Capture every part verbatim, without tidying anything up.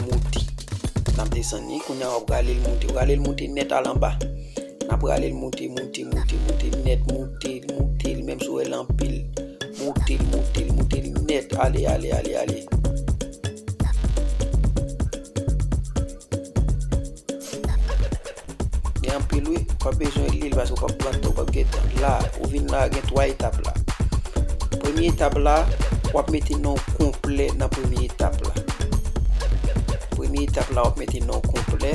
Moute. N ap desann li. Kounye a w ap rale l moute. Rale l moute nèt al anba. N ap rale l moute, moute, moute, moute nèt, moute l, moute l, menm si w wè l anpil. Moute l, moute l, moute l nèt. Ale, ale, ale, ale. Gen anpil wi, w ap bezwen li l paske w p ap pran tan, w p ap gen tan. La, ou vin la, gen twa etap la. Premye etap la, w ap mete non w konplè nan premye etap la. Premye etap la, w ap mete non w konplè.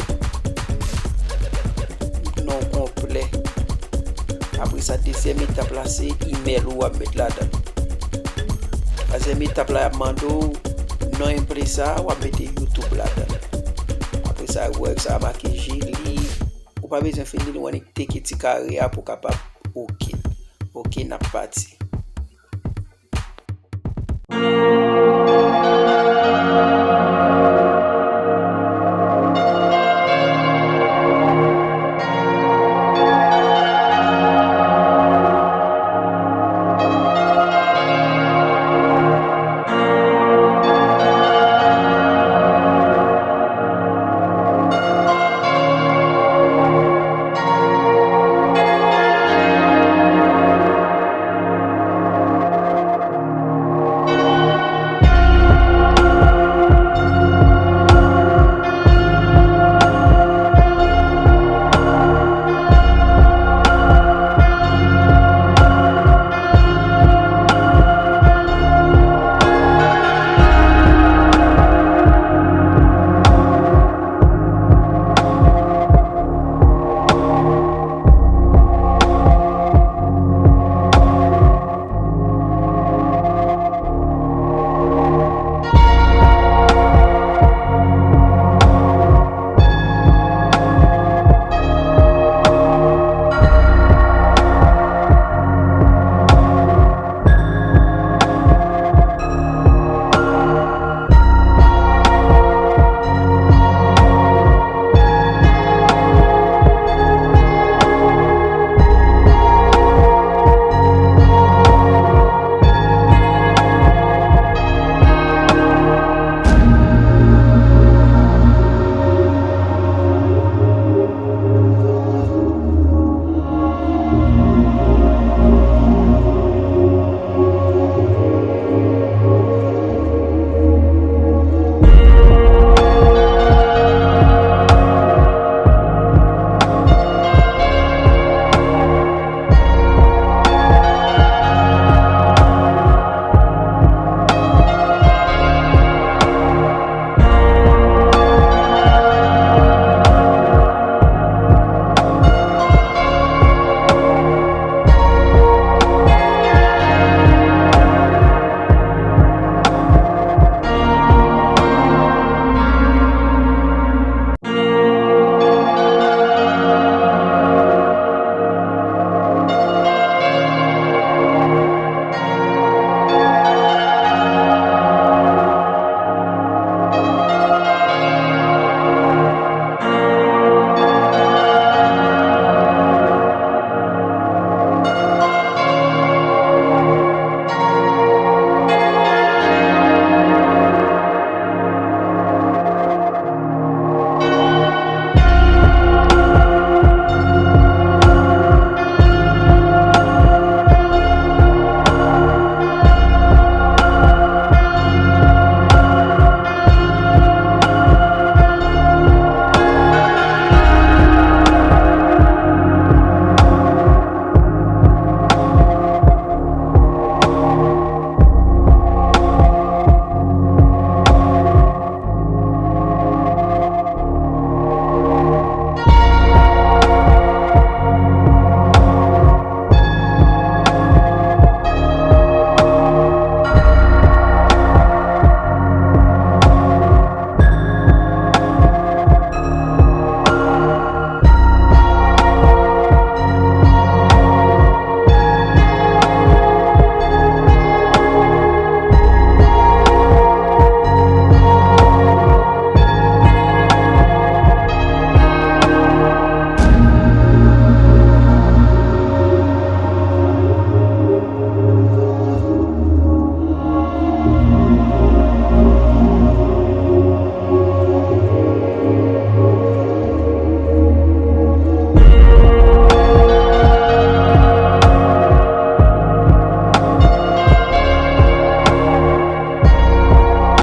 Non w konplè. Apre sa, dezyèm etap la, se imèl ou w ap met ladan. Twazyèm etap la, y ap mande w non enpresa, w ap mete YouTube ladan. Apre sa, w wè sa make je li. Ou pa bezwen fin li, w annik teke ti kare a pou w kapab oke. Oke, n ap pati.